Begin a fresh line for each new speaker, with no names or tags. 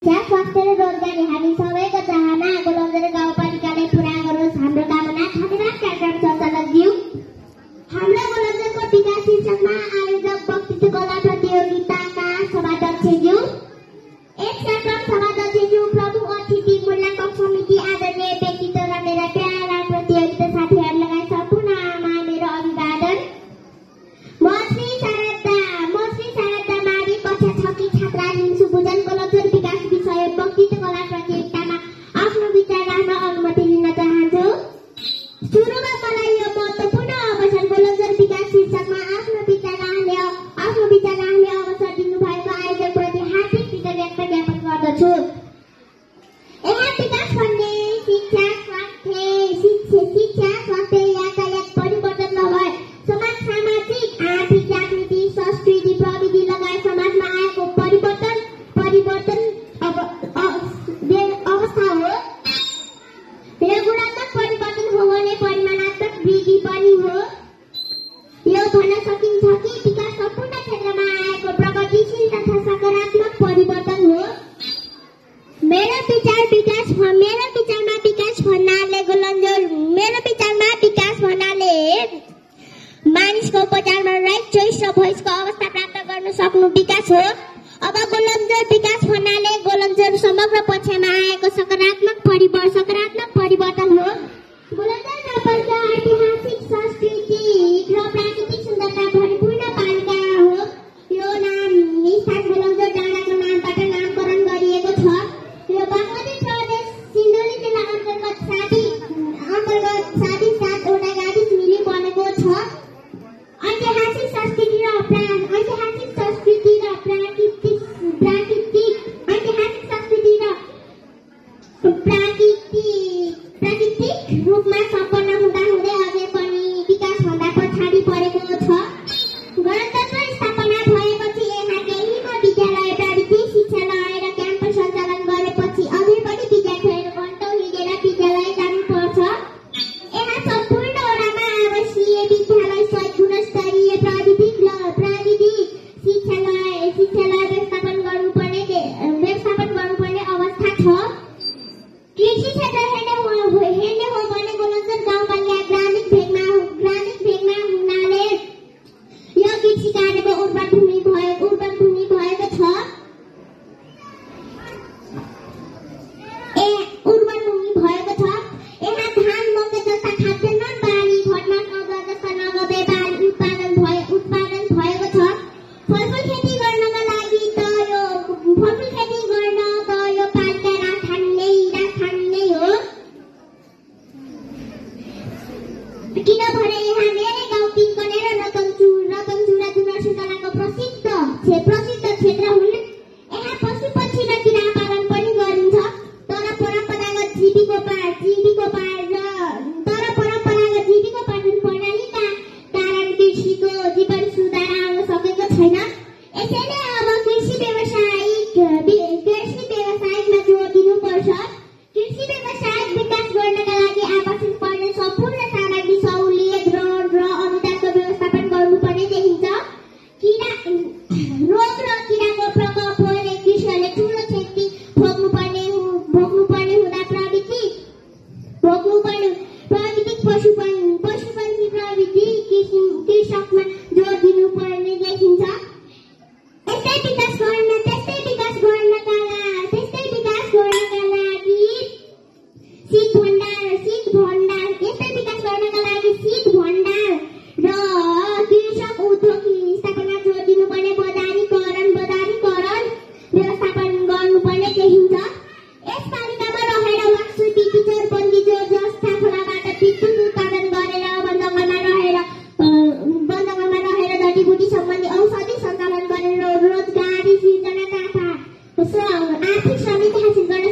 शिक्षा, स्वास्थ्य र रोजगारी हामी सबैको चाहना गोलन्जर गाउँपालिकाले पूरा गरोस् हाम्रो कामना। धन्यवाद कार्यक्रम सञ्चालक ज्यू। हाम्रो गोलन्जरको विकास शीर्षकमा आयोजक वक्तृत्व कला प्रतियोगिताका सभाध्यक्ष ज्यू, यस कार्यक्रम सभाध्यक्ष ज्यू, प्रमुख अतिथि, मूल्याङ्कन समिति, आदरणीय व्यक्तित्व र मेरा प्यारा प्रतियोगिता साथीहरू लगायत सम्पूर्णमा मेरो अभिवादन। म श्री शारदा माडी कक्षा 6 की छात्रा हिंसु भुजन गोलन्जर विकास विषय वक्तृत्व कला प्रतियोगितामा आफ्नो विचार राख्न अनुमति लिन चाहन्छु। सुरुमा मलाई यो महत्त्वपूर्ण अवसर गोलन्जर विकास शीर्षकमा आफ्नो विचार राख्ने अवसर दिनुभएको आयोजकप्रति हार्दिक कृतज्ञता ज्ञापन गर्दछु। यहाँ विकास भन्ने शिक्षा, स्वास्थ्य, यातायात, परिवर्तन नभए समाज, सामाजिक, आर्थिक, जागृति, संस्कृति, प्रविधि लगायत समाजमा आएको परिवर्तन अवस्था हो। यो गुणात्मक परिवर्तन हो भने परिमाणात्मक वृद्धि पनि हो। यो भन्न सकिन्छ कि विकास सम्पूर्ण क्षेत्रमा आएको प्रगतिशील तथा सकारात्मक परिवर्तन हो। मेरो विचारमा विकास भन्नाले मानिसको उपचारमा राइट चोइस र भोइसको अवस्था प्राप्त गर्न सक्नु विकास हो। अब गोलन्जर विकास भन्नाले गोलन्जर समग्र पक्षमा आएको सकारात्मक परिवर्तन हो। गोलन्जर नगरपालिका ऐतिहासिक, सांस्कृतिक र प्राकृतिक सुन्दरता भरिपूर्ण पालिका हो। यो स्थान गोलन्जर डाँडाको नामबाट नामकरण गरिएको छ। यो बङ्गलादेश प्रदेश सिन्धुली जिल्ला अन्तर्गत साथी 7वटा गाविस मिली बनेको छ। ऐतिहासिक संस्कृति र प्राकृतिक रूपमा सम्पन्न हुँदाहुँदै अझै पनि विकास भन्दा पछाडि परेको छ। गणतन्त्र स्थापना भएपछि यहाँ केही विद्यालय, प्राविधिक शिक्षालय र क्याम्पस सञ्चालन गरेपछि अझै पनि विद्यार्थीहरू घन्टौँ हिँडेर विद्यालय जानुपर्छ। यहाँ सम्पूर्ण वडामा आवासीय विद्यालय सहित गुणस्तरीय प्राविधिक शिक्षालय व्यवस्थापन गर्नुपर्ने अवस्था छ। कृषि क्षेत्र हेर्ने हो भने गोलन्जर गाउँपालिका ग्रामीण भेगमा हुनाले यो कृषि कार्यको उर्वर भूमि भएको छ। यहाँ धान, मकै जस्ता खाद्यान्न बाली, भटमास, अदुवा जस्ता नगदे उत्पादन भएको छ। फलफुल खेती गर्नका लागि त यो पालिका राजधानी नै हो। किनभने यहाँ मेरै गाउँ पिन्कने र रतनचुरा जुनार शृङ्खलाको प्रसिद्ध क्षेत्र हुन्। यहाँ पशु पक्षी र किरा पालन पनि गरिन्छ। तर परम्परागत जीविकोपार्जन प्रणालीका कारण कृषिको जीवन सुधार आउन सकेको छैन। यसैले अब कृषि व्यवसायमा जोड दिनुपर्छ। कृषि व्यवसायिक विकास गर्नका लागि आवश्यक पर्ने सम्पूर्ण सामग्री, सहुलियत, ऋण र अनुदानको व्यवस्थापन गर्नुपर्ने देखिन्छ। रोग र किराको प्रकोपले कृषकहरूले ठूलो क्षति भोग्नुपर्ने हुँदा प्राविधिक पशुपन्छी प्रविधि कृषकमा जोड दिनुपर्ने देखिन्छ। त्यस्तै विकास गर्नका लागि शीत भण्डार र कृषक उद्योग स्थापना जोड दिनुपर्ने बजारीकरण व्यवस्थापन गर्नुपर्ने देखिन्छ। यस पालिकामा रहेर वाक्सुटी, किचोरबन्दी जस्ता खोलाबाट विद्युत उत्पादन गरेर बन्दगमा रहेर जडीबुटी सम्बन्धी औषधि सञ्चालन गरेर रोजगारी सिर्जना तथा आर्थिक समृद्धि हासिल गर्न